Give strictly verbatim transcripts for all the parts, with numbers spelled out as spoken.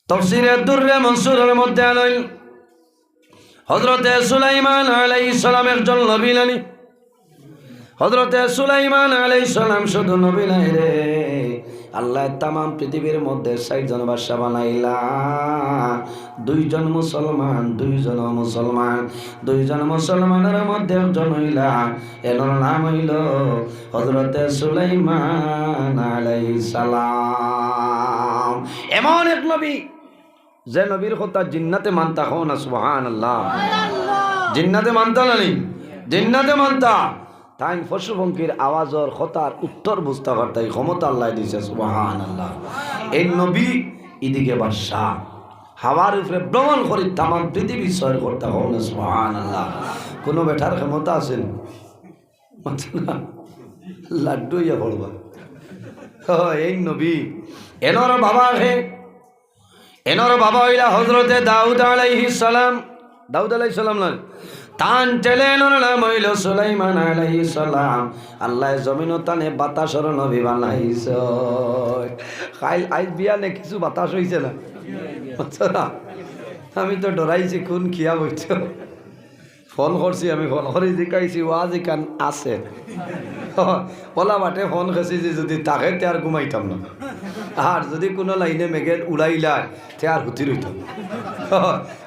তফসিরে দুররে মনসুরর মধ্যে আনইন, হযরতে সুলাইমান আলাইহিস সালাম একজন নবী নানি? হযরতে সুলাইমান আলাইহিস সালাম শুধু নবী নায় রে, আল্লায় তামাম পৃথিবীর মধ্যে ষাইট জন বাদশা বানাইলা, দুইজন মুসলমান, দুইজন অমুসলমান। দুইজন মুসলমানর মধ্যে একজন অইলা, এনর নাম অইলো হযরতে সুলাইমান আলাইহিস সালাম। এমন এক নবী, যে নবীর কথা জিন্নাতে মানতা, কও না সুবহানাল্লাহ। জিন্নাতে মানতা নানি? জিন্নাতে মানতা। তাইন পশুপঙ্খির আওয়াজর কথার উত্তর বুঝতা পারতা, ই ক্ষমতা আল্লায় দিছে, সুবহানাল্লাহ। এই নবী ইদিকে বাদশা, হাওয়ার উপরে ভ্রমণ করি তামাম পৃথিবী সয়র করতা, কও না সুবহানাল্লাহ। কুনু বেটার ক্ষমতা আছে নি? মাতো না, লাড্ডু অইয়া পড়বা। ও, এই নবী, এনর বাবা হে, এনর বাবা অইলা হযরতে দাউদ আলাইহিস সালাম। দাউদ আলাইহিস সালাম নায়, তান ছেলে এনর নাম অইলো সুলাইমান আলাইহিস সালাম। আল্লায় জমিনো তানে বাতাসর নবী বানাইছে। কাইল, আইজ বিয়ানে কিছু বাতাস অইছে না? মাতো না, আমি তো ডরাইছি কুন কিয়া বইছো। ফোন করছি আমি, ফোন করি জিকাইছি, ওয়াজ ইখান আছে? অলা বাটে ফোন করছি যে যুদি থাকে, তে আর ঘুমাইতাম না। আর যুদি কুনু লাইনে মেঘে উড়াইলায়, তে আর হুতি রইতাম।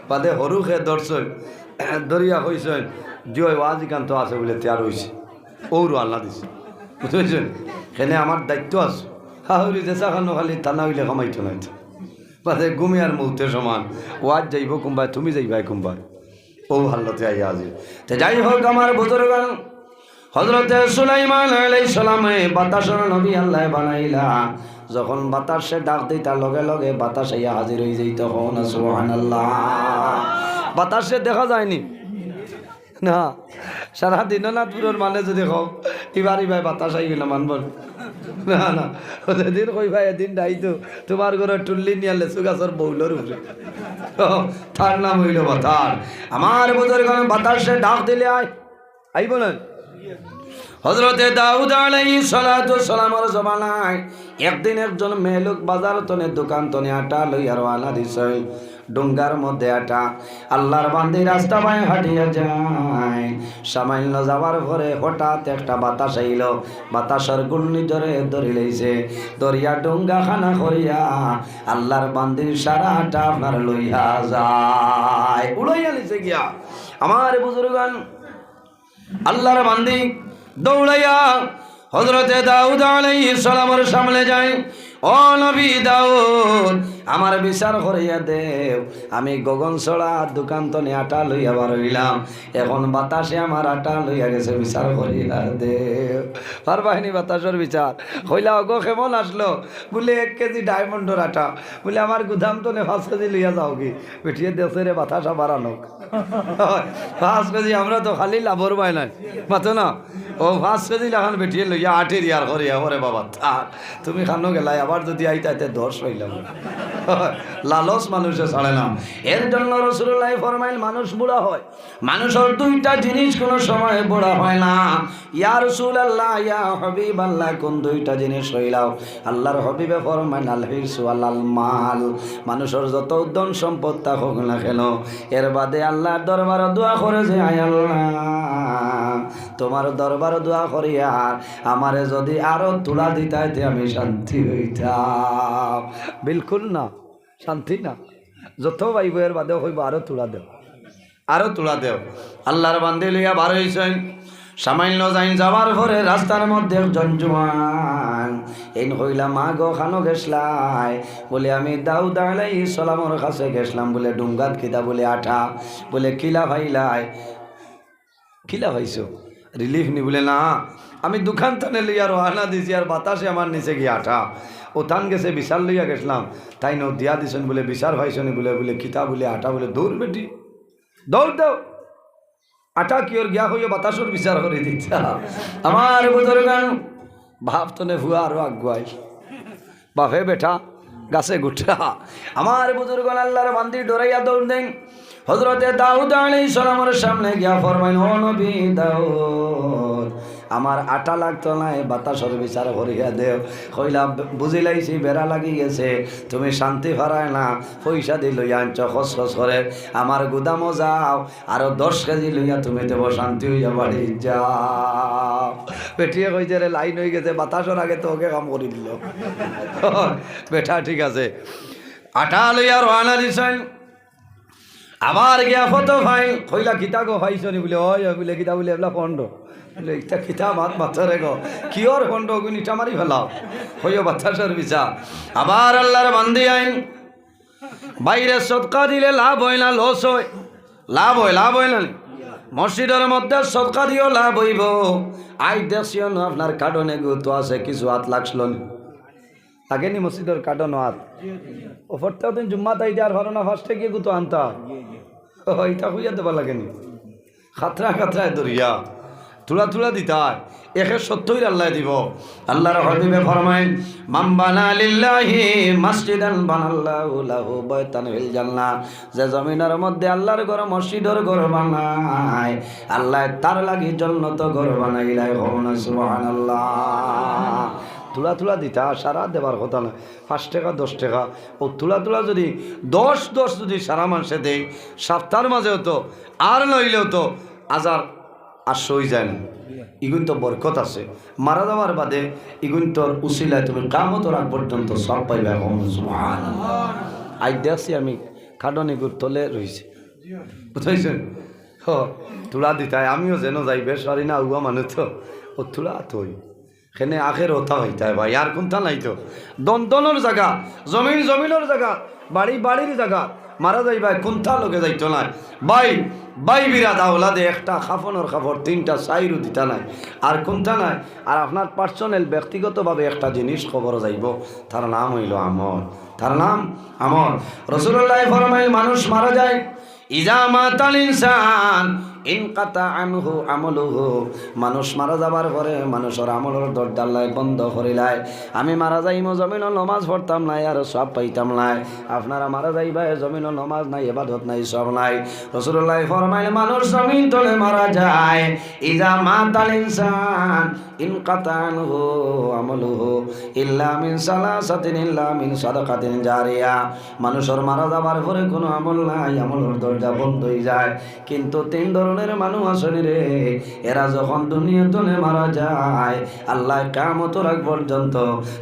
বাদে হুরুকে ধরছইন, ধরিয়া কইছইন, "জি অয়, ওয়াজ ইখান তো আছে বুলে, তে আর অইছে।" অউ রওয়ানা দিছে। বুঝছইন? কেনে আমার দায়িত্ব আছে। হাহুরি যে চাখানো খালি তা না অইলে কামাইতো নায়। বাদে ঘুমিয়ার মউতে সমান। ওয়াজ যাইবো কুনবায়, তুমি যাইবায় কুনবায়। অউ হালতে আইয়া হাজির। তে যাই হউক, আমার বুজুর্গান, হযরতে সুলাইমান আলাইহিস সালামে বাতাসর নবী আল্লায় বানাইলা। যখন বাতাসে ডাক দিতা, লগে লগে বাতাস আইয়া হাজির অইযাইতো। কও না সুবহানাল্লাহ। বাতাসরে দেখা যায় নি? না। সারা দিনও না দূরর মানে যুদি কও, ইবার ইবায় বাতাস আইবো না, মানবো না। না, না। যেদিন কইবা এদিন নাই তো, তুমার ঘরর টুল্লি নিয়া লেচু গাছর বউলর উপরে। তার নাম অইলো বাতাস। আমার বুজুর্গান, বাতাসে ডাক দিলে আয়, আইবো না? হযরতে দাউদ আলাইহিস সালাতু ওয়াস সালামর জমানায় একদিন একজন মেয়েলোক বাজার তনে, দোকান তনে আটা লইয়া রওয়ানা দিছে। ডুঙ্গার মধ্যে আটা। আল্লার বান্দি রাস্তা বায় হাঁটিয়া যায়। সামান্য যাওয়ার পরে হঠাৎ একটা বাতাস আইলো। বাতাসর ঘূর্ণিঝড়ে ধরি লইছে। ধরিয়া ডুঙ্গা খানা করিয়া আল্লার বান্দির সারা আটা আপনার লইয়া যায়। উড়াইয়া নিছে গিয়া। আমার বুজুর্গান, আল্লার বান্দি দৌড়াইয়া হযরতে দাউদ আলাইহিস সালামর সামনে যায়। "ও নবী দাউদ, আমার বিচার করিয়া দেও। আমি গগন ছড়া দোকান তনে আটা লইয়া বার অইলাম, এখন বাতাসে আমার আটা লইয়া গেছে, বিচার করিয়া দেও।" পারবায় নি বাতাসর বিচার? কইলা, "ওগো, কেমন আসলো?" বুলে, "এক কেজি ডায়মন্ডর আটা।" বুলে, "আমার গুদাম তনে পাঁচ কেজি লইয়া যাওগি।" বেটিয়ে দেছে রে, বাতাস আবার আনোক। পাঁচ কেজি, আমরা তো খালি লাভর বায় নাই, মাতো না। ও পাঁচ কেজি লাখান বেটিয়ে লইয়া আটের ইয়ার করিয়া, "ওরে বাবা, থাক, তুমি খানো গেলায়, আবার যুদি আইতায় তে দশ পাইলাম।" লালচ মানুষে ছাড়ে না। এর জন্য রাসুলুল্লায় ফরমাইন, মানুষ বুড়া হয়, মানুষর দুইটা জিনিস কুনু সময় বুড়া হয় না। ইয়া রাসুলাল্লাহ, ইয়া হাবিবাল্লাহ, কুন দুইটা জিনিস অইলা? আল্লার হাবিবে ফরমাইন, "আল হিরসু আলাল মাল।" মানুষর যত ধন সম্পদ থাকউক না কেনে, এর বাদে আল্লার দরবারো দোয়া করে যে, "আয় আল্লাহ, তুমার দরবারো দোয়া করিয়ার আমারে যুদি আরো তুলা দিতায় তে আমি শান্তি অইতাম।" বিলকুল না, শান্তি না। যত পাইবো এর বাদেও কইবো, "আরো তুলা দেও।" আরো তুলা দেও। আল্লার বান্দি লইয়া বার অইছইন। সামান্য যাইন যাওয়ার পরে রাস্তার মধ্যে একজন জোয়ান, এইন কইলা, "মা গো, খানো গেছলায়?" বুলে, "আমি দাউদ আলাইহিস সালামর কাছে গেছলাম।" বুলে, "ডুঙ্গাত কিতা?" বুলে, "আটা।" বুলে, "কিলা পাইলায়?" "কিলা পাইছো? রিলিফ নি?" বুলে, "না, আমি দোকান তনে লইয়া রওয়ানা দিছি, আর বাতাসে আমার নিছে গিয়া আটা। অউ তান গেছে বিচার লইয়া গেছলাম, তাইন অউ দিয়া দিছইন।" বুলে, "বিচার পাইছো নি?" বুলে, বুলে, "কিতা?" বুলে, "আটা।" বুলে, "দৌড় বেটি, দৌড় দেও, আটা কিওর গিয়া কইও বাতাসর বিচার করি দিতা।" আমার বুজুর্গান, বাপ তনে ফুয়া আরো আগুয়াই, বাপে বেটা গাছে গুটা। আমার বুজুর্গান, আল্লার বান্দি ডরাইয়া দৌড় দেইন। হযরতে দাউদ আলাইহিস সালামর সামনে গিয়া ফরমাইন, "ও নবী দাউদ, আমার আটা লাগতো নায়, বাতাসর বিচার করিয়া দেও। কইলা, বুঝিলাইছি বেড়া লাগি গেছে, তুমি শান্তি ফারায় না, পয়সা দি লইয়া আনছো খসখস করে, আমার গুদামো যাও, আরো দশ কেজি লইয়া তুমি দেবো, শান্তি অইয়া বাড়ি যাও। বেটিয়ে কইছে, রে, লাইন অই গেছে, বাতাসর আগে তো ওকে কাম করি দিল। বেটা ঠিক আছে, আটা লইয়া রওয়ানা দিছইন। আবার গিয়া ফটো ফাইন, কইলা, কিতা গো, ফাইছো নি? বুলে, অয়, অয়। বুলে, কিতা? বুলে, এবলা ফন্ড। বুলে, ইতা কিতা মাত মাতরে গো? Cure fond? গুন ইটা মারি ফালাও। কইও বাতাসর বিচার। আবার আল্লাহর বান্দি আইন, বাইরে সদকা দিলে লাভ অয় না লস অয়? লাভ অয়, লাভ অয় না নি? মসজিদর মধ্যে সদকা দিও, লাভ অইবো। আইজ দেখছি অনো আপনার কার্ডনে গুতো আছে, কিছু আত লাগছিল নি? লাগেনি মসজিদর কার্ডনো আত? ও ফট্টা দিন জুম্মাত আইতে আর ফারো না, ফার্স্টে গিয়া গুতো আনতা। ও, ইটা কইয়া দেবা লাগেনি? খাতরা খাতরায় দরিয়া, থুড়া থুড়া দিতায়, একে সত্তইর আল্লায় দিবো। আল্লাহর হাবিবে ফরমাইন, মান বানা লিল্লাহি মাসজিদান বানাল্লাহু লাহু বাইতান ফিল জান্নাহ। যে জমিনর মধ্যে আল্লাহর ঘর, মসজিদর ঘর বানায়, আল্লায় তার লাগি জন্নতো ঘর বানাইলায়। কও না সুবহানাল্লাহ। থুড়া থুড়া দিতা, সারা দেবার কথা না, পাঁচ টেকা, দশ টেকা, ও থুড়া থুড়া যুদি দশ দশ যুদি সারা মানষে দেয়, সাপ্তার মাঝেও তো, আর নইলেও তো হাজার আটশো অই যায় না। ইগুন তো বরকত আছে। মারা যাওয়ার বাদে ইগুন তোর উসিলায় তুমি কিয়ামতর আগ পর্যন্ত সওয়াব পাইবা। কও সুবহানাল্লাহ। আইজ দেখছি আমি কার্ডন ইগুর তলে রইছে। বুঝছইন? হ, থুড়া দিতায়, আমিও যেন যাই, বেশ পারি না, উয়া মানুষ তো, ও থুড়া থই। কেনে আখের হতা হইতায় ভাই, আর কুন্তা নাই তো। দন্দনর জাগা, জমিন জমিনর জাগা, বাড়ি বাড়ির জাগা, মারা যাইবায়, কুন্তা লগে যাইতো নায়। ভাই, ভাই বিরাদ আওলাদে একটা কাফনর কাপড়, তিনটা চাইরও দিতা নায়। আর কুন্তা নায়, আর আপনার পার্সোনাল ব্যক্তিগতভাবে একটা জিনিস কবরো যাইবো, তার নাম অইলো আমল, তার নাম আমল। রাসুলুল্লায় ফরমাইন, মানুষ মারা যায়, ইজা মাতাল ইনসান ইনকাতা আনহু আমলুহু। মানুষ মারা যাবার পরে মানুষর আমলর দরজা আল্লায় বন্ধ করিলায়। আমি মারা যাইমু, জমিনো নমাজ পড়তাম নায়, আর সওয়াব পাইতাম নায়। আপনারা মারা যাইবায়, জমিনো নমাজ নাই, ইবাদত নাই, সওয়াব নাই। রাসুলুল্লায় ফরমাইন, মানুষ জমিন তলে মারা যায়, ইজা মাতাল ইনসান ইনকাতা আনহু আমলুহু ইল্লা মিন সালাসাতিন ইল্লা মিন সাদাকাতিন জারিয়া। মানুষর মারা যাবার পরে কুনু আমল নাই, আমলর দরজা বন্ধ অই যায়। কিন্তু তিন ধরনর মানুষ আছইন রে, এরা যখন দুনিয়া তনে মারা যায়, আল্লায় কিয়ামতর আগ পর্যন্ত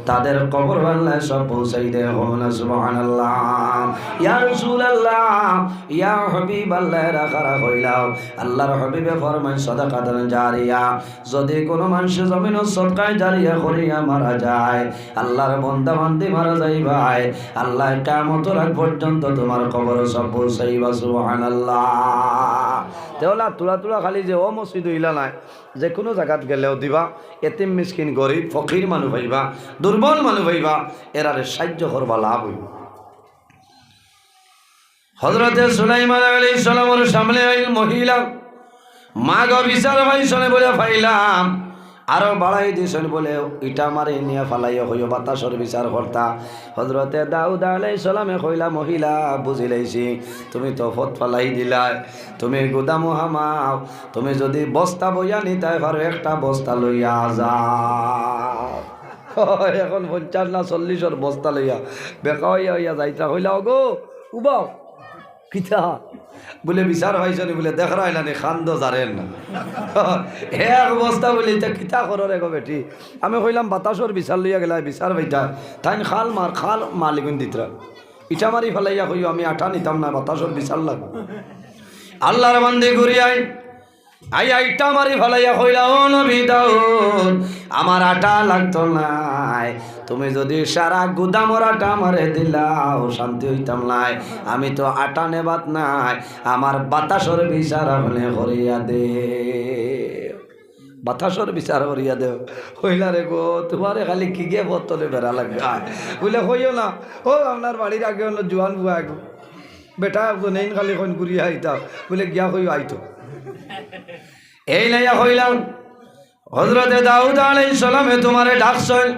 তাদের কবর আল্লায় সওয়াব পৌঁছাই দেয়। কও না সুবহানাল্লাহ। ইয়া রাসুলাল্লাহ, ইয়া হাবিবাল্লাহ, এরা কারা কইলাও? আল্লাহর হাবিবে ফরমাইন, সাদাকাতান জারিয়া। যুদি কুনু মানষে জমিনো সদকায়ে জারিয়া করিয়া মারা যায়, আল্লাহর বন্দা বান্দি মারা যাইবায়, আল্লায় কিয়ামতর আগ পর্যন্ত তুমার কবরো সওয়াব পৌঁছাইবা। সুবহানাল্লাহ। তে অলা থুড়া থুড়া খালি যে অউ মসজিদ অইলা নায়, যেকুনু জাগাত গেলেও দিবা, এতিম মিসকিন গরিব ফকির মানুষ পাইবা, দুর্বল মানুষ পাইবা, এরারে সাইয্য করবা, লাভ অইবো। হজরতে সুলাইমান আলাইহিস সালামর সামনে আইল মহিলা, মাগো বিচার পাইছনি? বুলে পাইলাম। আরো বাড়াই দিছনি? বুলে ইটা মারি নিয়া ফালাইয়া কইও বাতাসর বিচার করতা। হজরতে দাউদ আলাইহিস সালামে কইলা, মহিলা, বুঝিলাইছি, তুমি তো পথ ফালাই দিলায়, তুমি গুদামো হামাও, তুমি যুদি বস্তা বইয়া নিতায় পারো, একটা বস্তা লইয়া যাও। অখন পঞ্চাশ না চল্লিশর বস্তা লইয়া বেকা অইয়া অইয়া যাইতরা। কইলা, ওগো, উবাও। কিতা? বুলে, বিচার পাইছনি? বুলে, দেখরায় না নি, কান্দো জারের না। এক বস্তা বুলে, ইতা কিতা করো রে গো বেটি? আমি কইলাম, বাতাসর বিচার লইয়া গেলায়, বিচার পাইতায়। তাইন খাল মার, খাল মালিগুন দিতরা। ইটা মারি ফালাইয়া কইও, আমি আটা নিতাম না, বাতাসর বিচার লাগবো। আল্লাহর বান্দি ঘুরি আইন, আইয়া ইটা মারি ফালাইয়া কইলা, ও নবী দাউদ, আমার আটা লাগতো নায়, তুমি যুদি সারা গুদামর আটা আমারে দিলাও, শান্তি অইতাম নায়। আমি তো আটা নেবাত নায়, আমার বাতাসর বিচার আপনে করিয়া দেও। বাতাসর বিচার করিয়া দেও। কইলা, রে গো, তুমারে খালি কিগে পথ তলে বেড়া লাগা? বুলে, কইও না, ও আপনার বাড়ির আগে অনো জুয়ান ফুয়া এগু, বেটা এগু নেইন, খালি কইন ঘুরিয়া আইতা। বুলে, গিয়া কইও আইতো। এইন আইয়া কইলা, হজরতে দাউদ আলাইহিস সালামে তুমারে ডাকছইন।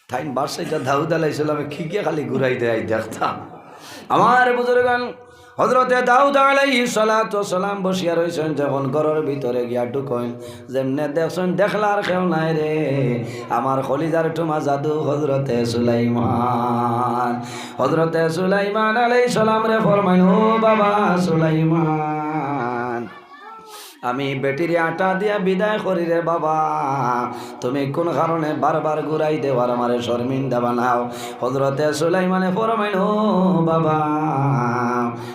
তাইন বাদশা ইটা দাউদ আলাইহিস সালামে কিগে খালি ঘুরাই দেয়, আই দেখতা। আমার বুজুর্গান, হযরতে দাউদ আলাইহিস সালাতু ওয়াস সালাম বসিয়া রইছইন, যখন ঘরর ভিতরে গিয়া ঢুকইন, যেমনে দেখছইন, দেখলা আর কেউ নাই রে, আমার কলিজার টুমা জাদু হযরতে সুলাইমান। হযরতে সুলাইমান আলাইহিস সালামরে ফরমাইন, "ও বাবা সুলাইমান, আমি বেটিরে আটা দিয়া বিদায় করি রে বাবা, তুমি কোন কারণে বারবার ঘুরাই দেও আর আমারে শর্মিন্দা বানাও?" হযরতে সুলাইমানে ফরমাইন, "ও বাবা,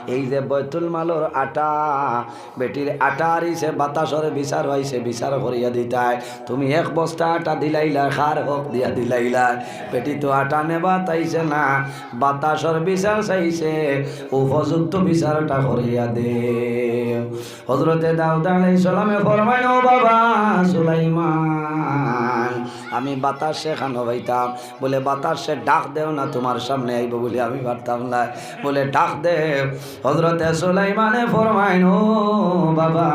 এই যে বাইতুল মালর আটা, বেটির আটা আরিছে, বাতাসর বিচার অইছে, বিচার করিয়া দিতায়, তুমি এক বস্তা আটা দিলাইলা, কার হক দিয়া দিলাইলা? বেটি তো আটা নেবা তাইছে না, বাতাসর বিচার চাইছে, উপযুক্ত বিচারটা করিয়া দেও।" হযরতে দাউদ আলাইহিস সালামে ফরমাইন, "ও বাবা সুলাইমান, আমি বাতাসরে কানো পাইতাম?" বলে, "বাতাসরে ডাক দেও না, তুমার সামনে আইবো বলে আমি পারতাম না।" বলে, "ডাক দেও।" হযরতে সুলাইমানে ফরমাইন, "ও বাবা,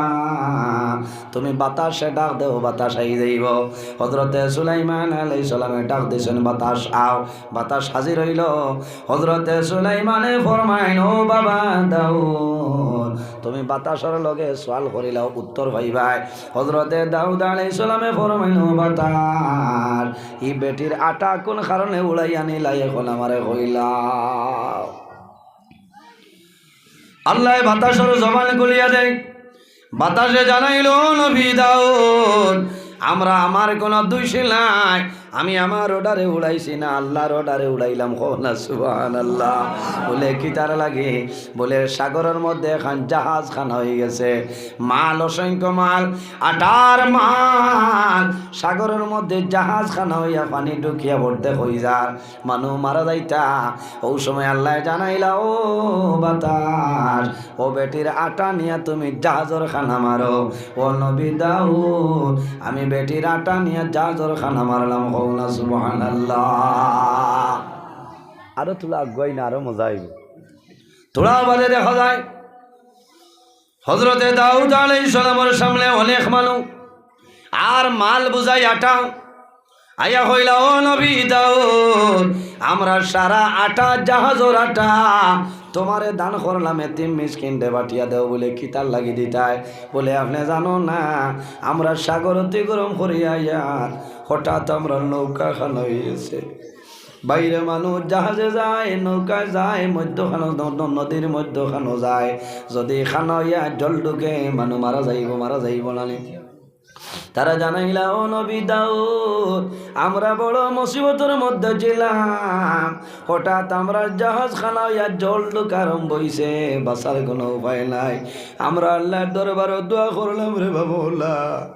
তুমি বাতাসরে ডাক দেও, বাতাস আই যাইবো।" হযরতে সুলাইমান আলাইহিস সালামে ডাক দিছইন, "বাতাস আও।" বাতাস হাজির অইলো। হযরতে সুলাইমানে ফরমাইন, "ও বাবা দাউদ, তুমি বাতাসর লগে সওয়াল করিলাও, উত্তর পাইবায়।" হযরতে দাউদ আলাইহিস সালামে ফরমাইন, "ও বাতাস, ই বেটির আটা কোন কারণে উড়াইয়া নিলায়, এখন আমারে কইলাও।" আল্লায় বাতাসর জবান খুলিয়া দেয়। বাতাসে জানাইল, "ও নবী দাউদ, আমরা, আমার কোনো দোষ নাই, আমি আমার অর্ডারে উড়াইছি না, আল্লার অর্ডারে উড়াইলাম।" কও না সুবহানাল্লাহ। বলে, "কিতার লাগি?" বলে, "সাগরর মধ্যে এখান জাহাজ খানা অই গেছে, মাল, অসংখ্য মাল, আটার মাল, সাগরর মধ্যে জাহাজ খানা অইয়া পানি ঢুকিয়া ভর্তি অই যার।" মানু মারা যাইতা। অউ সময় আল্লায় জানাইলা, "ও বাতাস, ও বেটির আটা নিয়া তুমি জাহাজর খানা মারো।" ও নবী দাউদ, আমি বেটির আটা নিয়া জাহাজর খানা মারলাম। কও না সুবহানাল্লাহ। আরো থুড়া আগুয়াই না, আরো মজা অইবো। থুড়া বাদে দেখা যায় হযরতে দাউদ আলাইহিস সালামর সামনে অনেক মানু আর মাল বুঝাই আটা। আইয়া কইলা, "ও নবী দাউদ, আমরা সারা আটা, জাহাজর আটা তুমারে দান করলাম, এতিম মিসকিনরে বাটিয়া দেও।" বলে, "কিতার লাগি দিতায়?" বলে, "আপনে জানো না, আমরা সাগর অতিক্রম করিয়া আইয়া হঠাৎ আমরার নৌকা খানা অই গেছে। বাইরে মানু জাহাজে যায়, নৌকায় যায়, মধ্যখানো ন-, ন-, নদীর মধ্যখানো যায়, যদি খানা অইয়া জল ঢুকে, মানু মারা যাইবো, মারা যাইবো না নি?" তারা জানাইলা, "ও নবী দাউদ, আমরা বড় মুসিবতর মধ্যে ছিলাম, হঠাৎ আমরার জাহাজ খানা অইয়া জল ঢুকা আরম্ভ অইছে, বাঁচার কোনো উপায় নাই। আমরা আল্লার দরবারো দোয়া করলাম, রে বাবা, আল্লাহ,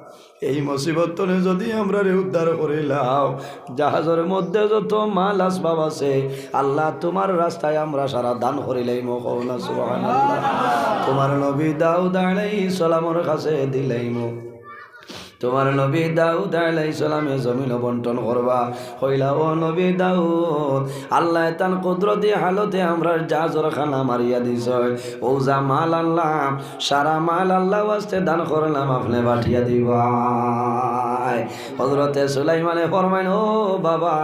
এই মুসিবত তনে যদি আমরারে উদ্ধার করিলাও, জাহাজর মধ্যে যত মাল আসবাব আছে, আল্লাহ, তুমার রাস্তায় আমরা সারা দান করিলাইমু।" কও না সুবহানাল্লাহ। তুমার নবী দাউদ আলাইহিস সালামর কাছে দিলাইমু। তুমার নবী দাউদ আলাইহিস সালামে জমিনো বন্টন করবা। কইলা, "ও নবী দাউদ, আল্লায় তান কুদরতি হালতে আমরার জাহাজর খানা মারিয়া দিছইন। অউ যা মাল আনলাম, সারা মাল আল্লার ওয়াস্তে দান করলাম, আপনে বাটিয়া দিবায়।" হযরতে সুলাইমানে ফরমাইন, "ও বাবা,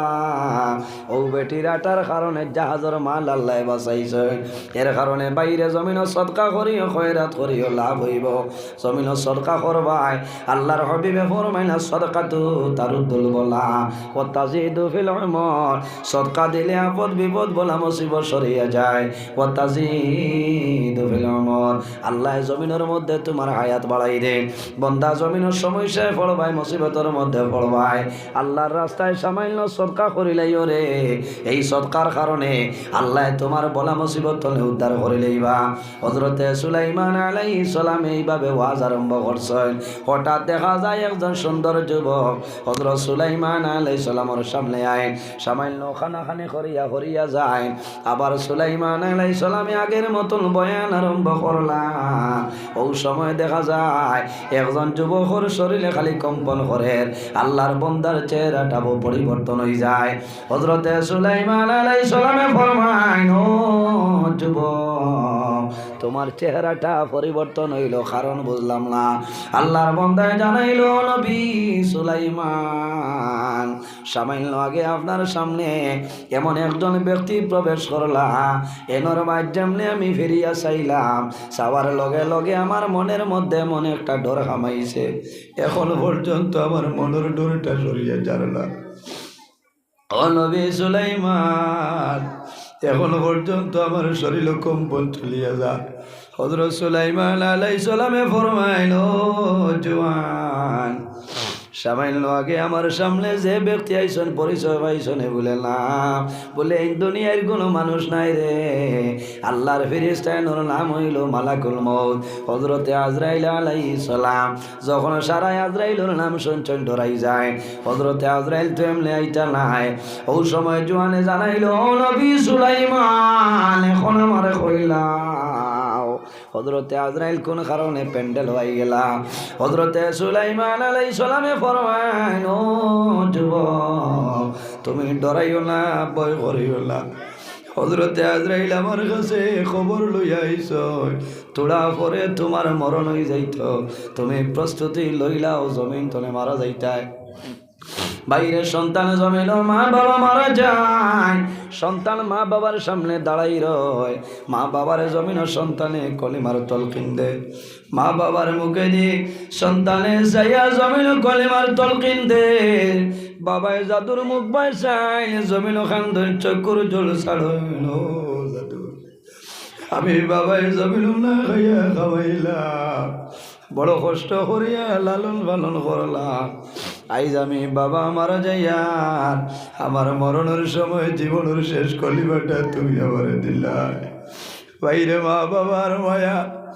অউ বেটির আটার কারণে জাহাজর মাল আল্লায় বাঁচাইছইন, এর কারণে বাইরে জমিনো সদকা করিও, খয়রাত করিও, লাভ অইবো। জমিনো সদকা করবায়।" আল্লার হাবিবে ফরমাইলা, "সদকাতু তারুদ্দুল বালা ওয়া তাজিদু ফিল উমর।" সদকা দিলে আপদ বিপদ বালা মুসিবত সরিয়া যায়। "ওয়া তাজিদু ফিল উমর।" আল্লায় জমিনর মধ্যে তুমার হায়াত বাড়াই দেইন। বন্দা, জমিনর সমস্যায় পড়বায়, মুসিবতর মধ্যে পড়বায়, আল্লার রাস্তায় সামান্য সদকা করিলাইও রে, এই সদকার কারণে আল্লায় তুমার বালা মুসিবত তনে উদ্ধার করিলাইবা। হযরতে সুলাইমান আলাইহিস সালাম এইভাবে ওয়াজ আরম্ভ করছইন। হঠাৎ দেখা যায় একজন সুন্দর যুবক হযরত সুলাইমান আলাইহিস সালামর সামনে আইন, সামান্য কানাকানি করিয়া করিয়া যাইন। আবার সুলাইমান আলাইহিস সালামে আগের মতন বয়ান আরম্ভ করলা। অউ সময় দেখা যায় একজন যুবকর শরীরে খালি কম্পন করের, আল্লার বন্দার চেহারাটা পরিবর্তন অই যায়। হযরতে সুলাইমান আলাইহিস সালামে ফরমাইন, "ও যুবক, তোমার চেহারাটা পরিবর্তন অইলো, কারণ বুঝলাম না। আল্লার বন্দায় জানাইলো, "নবী সুলাইমান, সামান্য আগে আপনার সামনে এমন একজন ব্যক্তি প্রবেশ করলা, এনর মাধ্যমে আমি ফিরিয়া চাইলাম, চাওয়ার লগে লগে আমার মনের মধ্যে এমন একটা ডর হামাইছে, এখন পর্যন্ত আমার মনর ডরটা সরিয়া যার না।" ও নবী সুলাইমান, এখন পর্যন্ত আমার শরীর কম্পন চলিয়া যায়। হযরত সুলাইমান আলাইহিস সালামে ফরমাইন, "ও জোয়ান, সামান্য আগে আমার সামনে যে ব্যক্তি আইছন, পরিচয় পাইছন, এ বলে না, বলে এই দুনিয়ার কোনো মানুষ নাই রে, আল্লার ফিরিস্তা, এনর নাম অইলো মালাকুল মউত।" হযরতে আজরাইল আলাইহিস সালাম যখন সারায় আজরাইলর নাম শুনছন, ডরাই যায়। হযরতে আজরাইল তো এমনে আইতা নায়। অউ সময় জোয়ানে জানাইলো, "ও নবী সুলাইমান, এখন আমারে কইলাও, হযরতে আজরাইল কোন কারণে প্যান্ডেল অই গেলা?" হযরতে সুলাইমান আলাইহিস সালামে ফরমাইন, "ও যুবক, তুমি ডরাইও না, ভয় করিও না। হযরতে আজরাইল আমার কাছে খবর লইয়া আইছইন, থুড়া পরে তুমার মরণ অই যাইতো। তুমি প্রস্তুতি লইলাও, জমিন তনে মারা যাইতায়।" বাইরে সন্তান জমিনো মা বাবা মারা যায়, সন্তান মা বাবার সামনে দাঁড়াই রয়, মা বাবার জমিনো সন্তানে কলিমার তলকিন দে, মা বাবার মুখে দি সন্তানে চাইয়া জমিনো কলিমার তলকিন দে। বাবায় যাদুর মুখ বায় চাইন, জমিনো কান্দইন, চকুর জল ছাড়ইন, "ও যাদু, আমি বাবায় জমিনো না খাইয়া খাওয়াইলাম, বড় কষ্ট করিয়া লালন পালন করলাম। আইজ আমি বাবা মারা যাইয়ার, আমার মরণর সময় জীবনর শেষ কলিমাটা তুমি আমারে দিলায়।" বাইরে মা বাবার মায়া,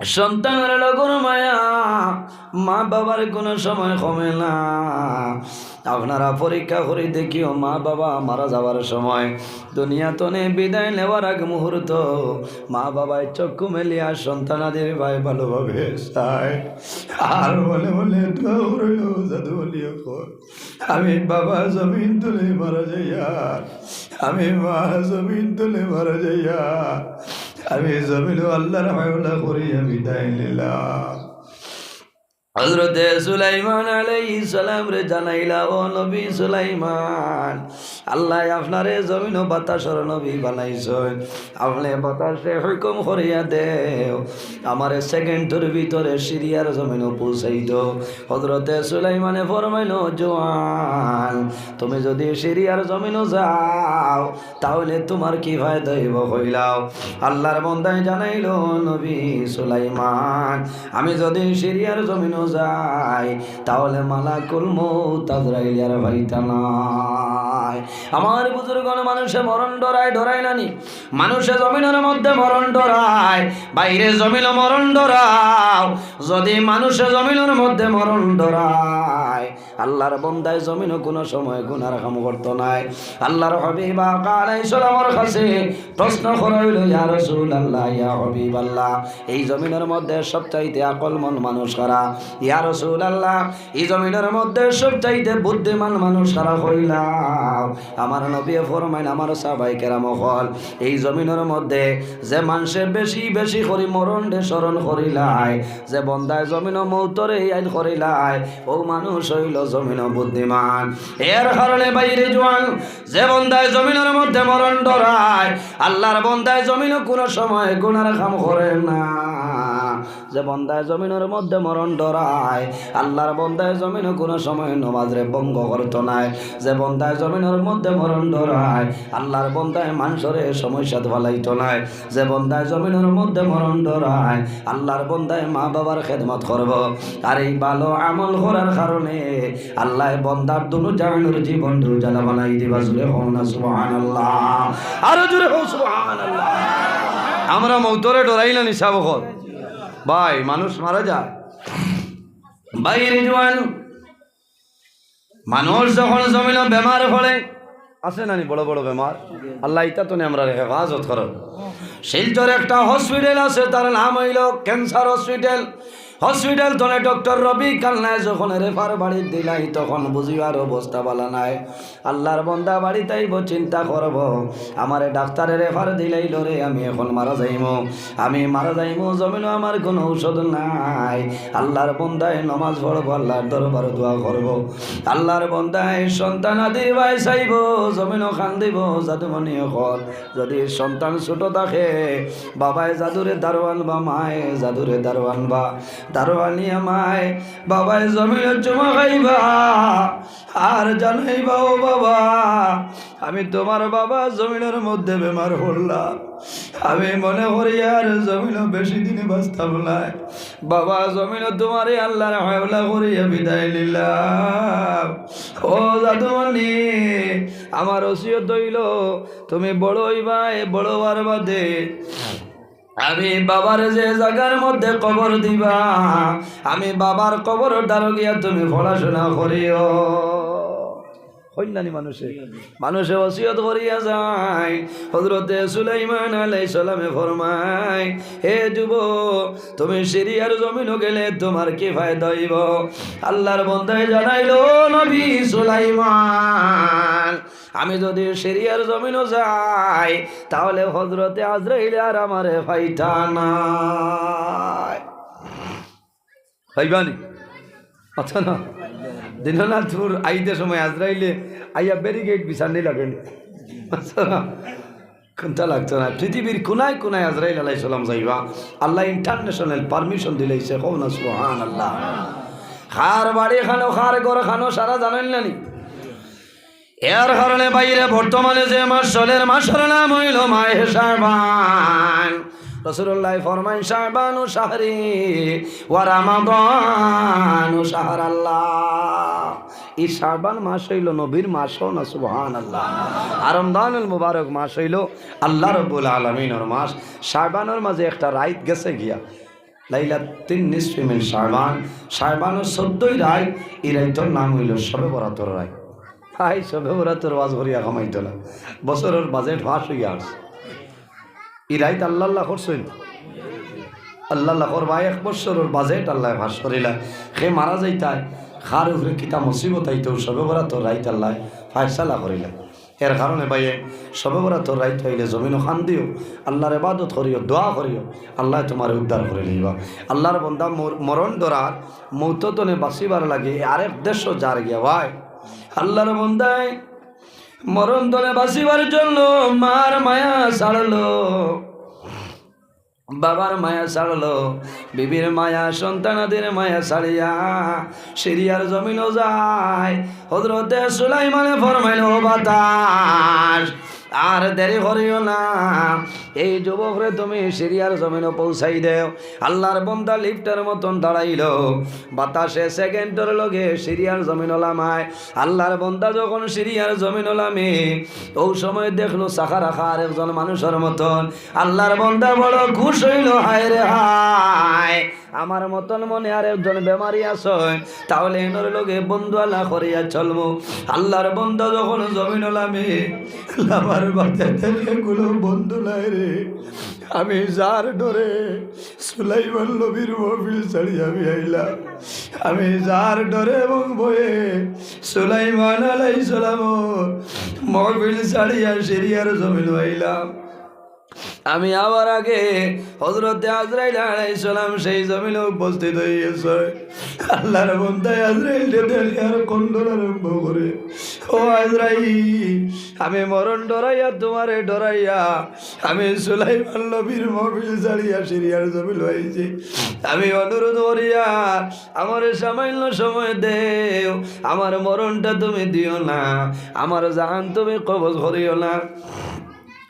সন্তানর লগর মায়া, মা বাবার কোনো সময় কমে না। আপনারা পরীক্ষা করি দেখিও, মা বাবা মারা যাওয়ার সময়, দুনিয়া তনে বিদায় নেওয়ার আগ মুহূর্ত, মা বাবায় চক্ষু মেলিয়া সন্তানাদির বায় ভালোভাবে চায়। আর মনে মনে দোয়া করইল, যাদু বলি অখন, "আমি বাবা জমিন তনে মারা যাইয়ার, আমি মা জমিন তনে মারা যাইয়ার, আমি জমিনো আল্লার হাওলা করিয়া বিদায় নিলাম।" হযরতে সুলাইমান আলাইহিস সালামরে জানাইলা, "ও নবী সুলাইমান, আল্লায় আপনারে জমিনো বাতাসর নবী বানাইছইন, আপনে বাতাসরে হুকুম করিয়া দেও, আমারে সেকেন্ডর ভিতরে সিরিয়ার জমিনো পৌঁছাই দেও।" হযরতে সুলাইমানে ফরমাইন, "জোয়ান, তুমি যুদি সিরিয়ার জমিনো যাও, তাহলে তুমার কি ফায়দা অইবো কইলাও?" আল্লার বন্দায় জানাইল, "নবী সুলাইমান, আমি যুদি সিরিয়ার জমিনো যাই, তাহলে মালাকুল মউত আজরাইল আর পাইতা নায়।" আমার বুজুর্গন, মানুষে মরণ ডরায়, ডরায় না নি? মানুষে জমিনর মধ্যে মরণ ডরায়, বাইরে জমিনো মরণ ডরাও। যুদি মানুষে জমিনর মধ্যে মরণ ডরায়, আল্লার বন্দায় জমিনো কুনু সময় গুনার কাম করতো নায়। আল্লার হাবিব আকা আলাইহিস সালামর কাছে প্রশ্ন করা অইল, "ইয়া রাসূলুল্লাহ, ইয়া হাবিবাল্লাহ, এই জমিনর মধ্যে সবচাইতে আকলমন্দ মানুষ কারা? ইয়া রাসূলুল্লাহ, এই জমিনর মধ্যে সবচাইতে বুদ্ধিমান মানুষ কারা কইলাও?" আমার নবীয়ে ফরমাইন, "আমার সাহাবায়ে কেরাম অকল, এই জমিনর মধ্যে যে মানষে বেশি বেশি করি মরণরে স্মরণ করিলায়, যে বন্দায় জমিনো মউতরে ইয়াদ করিলায়, অউ মানুষ অইল জমিনো বুদ্ধিমান।" এর কারণে বাইরে জোয়ান, যে বন্দায় জমিনর মধ্যে মরণ ডরায়, আল্লার বন্দায় জমিনো কুনু সময় গুনার কাম করে না। যে বন্দায় জমিনর মধ্যে মরণ ডরায়, আল্লার বন্দায় জমিনো কুনু সময় নমাজরে ভঙ্গ করতো নায়। যে বন্দায় জমিনর মধ্যে মরণ ডরায়, আল্লার বন্দায় মানষরে সমস্যাত ফালাইতো নায়। যে বন্দায় জমিনর মধ্যে মরণ ডরায়, আল্লার বন্দায় মা বাবার খেদমত করবো। আর এই ভালো আমল করার কারণে আল্লায় বন্দার দুনো জাহানর জীবন উজালা বানাই দিবা। জোরে কও না সুবহানাল্লাহ, আরো জোরে কও সুবহানাল্লাহ। আমরা মউতরে ডরাই না নি সাব অকল? ভাই, মানুষ মারা যায়। বাইরে জোয়ান, মানুষ যখন জমিনো বেমার পড়ে, আছে না নি বড় বড় বেমার? আল্লাহ ইতা তনে আমরারে হেফাজত করো। শিলচর একটা হসপিটাল আছে, তার নাম অইল ক্যান্সার হসপিটাল। হসপিটাল তনে ডক্টর রবি কান্নায় যখন রেফার বাড়িত দিলাই, তখন বুঝিবার অবস্থা বালা নাই। আল্লাহর বন্দা বাড়িত আইবো, চিন্তা করবো, আমারে ডাক্তারে রেফার দিলাইলো রে, আমি এখন মারা যাইমু, আমি মারা যাইমু, জমিনো আমার কোনো ঔষধ নাই। আল্লাহর বন্দায় নমাজ পড়বো, আল্লাহর দরবারো দোয়া করবো। আল্লাহর বন্দায় সন্তানাদির বায় চাইবো, জমিনো কান্দিবো, যাদুমণি অকল। যদি সন্তান ছোট থাকে, বাবায় যাদুরে দারু আনবা, মায় যাদুরে দারু আনবা, দারু আনিয়া মায় বাবায় জমিনো চুমা খাইবা, আর জানাইবা, "ও বাবা, আমি তোমার বাবা জমিনর মধ্যে বেমার পড়লাম, আমি মনে করি আর জমিনো বেশি দিনে বাঁচতাম নায়। বাবা জমিনো তোমারে আল্লাহর হাওলা করিয়া বিদায় নিলাম।" ও যাদুমণি, আমার ওসিয়ত অইলো, তুমি বড় অইবায়, বড় অওয়ার বাদে আমি বাবার যে জাগার মধ্যে কবর দিবা, আমি বাবার কবরর দ্বারো গিয়া তুমি পড়াশোনা করিও। কইন না নি মানুষে? মানুষে ওসিয়ত করিয়া যায়। হযরতে সুলাইমান আলাইহিস সালামে ফরমায়, "হে যুবক, তুমি সিরিয়ার জমিনো গেলে তোমার কি ফায়দা অইবো?" আল্লাহর বন্দায় জানাইলো, "নবী সুলাইমান, আমি যদি সিরিয়ার জমিনো যাই, তাহলে হযরতে আজরাইলে আর আমারে পাইতা নায়।" পাইবা নি? আচ্ছা না, দিনানাথপুর আইতে সময় আজরাইলে আইয়া ব্যারিকেড বিছানি লাগেনি। আচ্ছা না, কোনটা লাগতো না? পৃথিবীর কোনায় কোনায় আজরাইল আলাইহিস সালাম যাইবা। আল্লাহ ইন্টারন্যাশনাল পারমিশন দিলাইছে, কও না সুবহানাল্লাহ। কার বাড়ি খানো, কার ঘর খানো, সারা জানইন না নি? এর কারণে ভাইরে, বর্তমানে যে মাস চলের, মাসর নাম অইলো মাহে শাবান। রাসূলুল্লাহ ফরমাইন, "শাবানু শাহরি ওয়া রামাদানু শাহরাল্লাহ।" ই শাবান মাস অইলো নবীর মাস, কও না সুবহানাল্লাহ। আর রমজানুল মুবারক মাস অইলো আল্লাহ রাব্বুল আলামিনর মাস। শাবানর মাঝে একটা রাইত গেছে গিয়া, লাইলাতুন নিসফি মিন শাবান, শাবানর চৌদ্দই রাইত, ই রাইতর নাম অইলো শবে বরাতর রাইত। ভাই, শবে বরাতর ওয়াজ করিয়া কামাইতো না, বছরর বাজেট পাস অইয়া আছে। ই রাইত আল্লাহ আল্লাহ করছইন, আল্লাহ আল্লাহ করবা, এক বছরর বাজেট আল্লাহ পাস করিলা। হে মারা যাইতায়, কার উপরে কিতা মুসিবত আইতো, শবে বরাতর রাইত আল্লাহ ফয়সালা করিলা। এর কারণে ভাইয়ে, শবে বরাতর রাইত অইলে জমিনো কান্দিও, আল্লাহর ইবাদত করিও, দোয়া করিও, আল্লাহ তোমারে উদ্ধার করি লইবা। আল্লাহর বন্দা মর-, মরণ ডরার, মউত তনে বাঁচিবার লাগি আরেক দেশো যার গিয়া ভাই। আল্লাহর বন্দায় মরণ তনে বাঁচিবার জন্য মার মায়া ছাড়লো, বাবার মায়া ছাড়লো, বিবির মায়া, সন্তানাদির মায়া ছাড়িয়া সিরিয়ার জমিনো যায়। হযরতে সুলাইমানে ফরমাইল, "ও বাতাস, আর দেরি করিও না, এই যুবকরে তুমি সিরিয়ার জমিনো পৌঁছাই দেও।" আল্লাহর বন্দা লিফটর মতন দাঁড়াইলো, বাতাসে সেকেন্ডর লগে সিরিয়ার জমিনো লামায়। আল্লাহর বন্দা যখন সিরিয়ার জমিনো লামে, অউ সময় দেখলো চাকা রাখা আরেকজন মানুষর মতন। আল্লাহর বন্দা বড় খুশ অইলো, "হায় রে হায়, আমার মতন মনে আরেকজন বেমারি আছইন, তাহলে এনর লগে বন্ধুয়ালা করিয়া চলমু।" আল্লাহর বন্দা যখন জমিনো লামে, লামার বাদে দেখে কুনু বন্ধু নাই রে। আমি যার ডরে সুলাইমান নবীর মহফিল ছাড়িয়া আমি আইলাম, আমি যার ডরে এবং ভয়ে সুলাইমান আলাইহিস সালামর মহফিল ছাড়িয়া সিরিয়ার জমিনো আইলাম। আমি আওয়ার আগে হযরতে আজরাইল আলাইহিস সালাম সেই জমিনো উপস্থিত অইগেছে। আল্লাহর বন্দায় আজরাইলরে দেখে আর কান্দন আরম্ভ করে, "ও আজরাইল, আমি মরণ ডরাইয়া, তোমারে ডরাইয়া, আমি সুলাইমান নবীর মহফিল ছাড়িয়া সিরিয়ার জমিনো আইছি। আমি অনুরোধ করিয়ার আমারে সামান্য সময় দেও, আমার মরণটা তুমি দিও না, আমার জান তুমি কবজ করিও না।"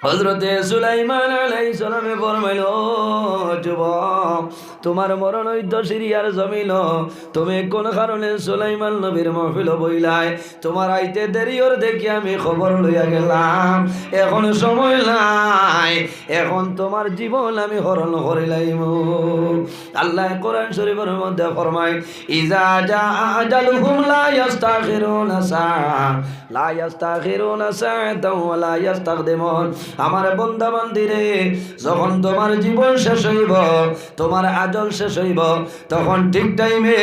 হযরতে সুলাইমান আলাইহিস সালামে ফরমাইল, "ও যুবক, তোমার মরণ অইতো সিরিয়ার জমিনো, তুমি কোন কারণে সুলাইমান নবীর মহফিলো বইলায়? তোমার আইতে দেরি অর দেখি আমি খবর লইয়া গেলাম, এখন সময় নাই, এখন তোমার জীবন আমি হরণ করিলাইমু।" আল্লাহ কোরআন শরীফর মধ্যে ফরমায়, "ইজা জা আজালুহুম লা ইয়াস্তাখিরুনা সাআ, লা ইয়াস্তাখিরুনা সাআতাও ওয়া লা ইয়াস্তাকদিমুন।" আমার বন্দা বান্দিরে, যখন তোমার জীবন শেষ অইবো, তোমার আজল শেষ অইবো, তখন ঠিক টাইমে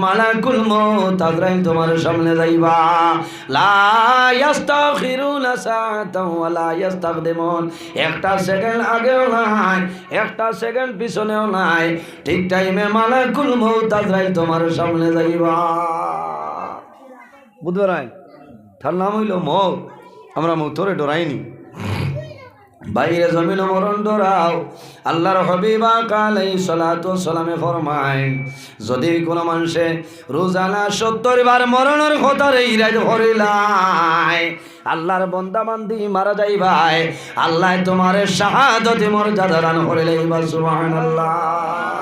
মালাকুল মউত আজরাইল তুমার সামনে যাইবা। লা ইয়াস্তাখিরুনা সাআতাও ওয়া লা ইয়াস্তাকদিমুন। একটা সেকেন্ড আগেও নাই, একটা সেকেন্ড পিছনেও নাই, ঠিক টাইমে মালাকুল মউত আজরাইল তুমার সামনে যাইবা। বুঝবা নাই? তার নাম অইলো মউত। আমরা মউতরে ডরাইনি। বাইরে জমিনো মরণ ডরাও। আল্লাহর হাবিব আকা আলাইহিস সালাতু ওয়াস সালামে ফরমাইন, যদি কোনো মানষে রোজানা সত্তর বার মরণর কথারে ইরাদ করিলায়, আল্লাহর বন্দা বান্দি মারা যাইবায়, আল্লায় তুমারে শাহাদতি মর্যাদা দান করিলাইবা। সুবহানাল্লাহ।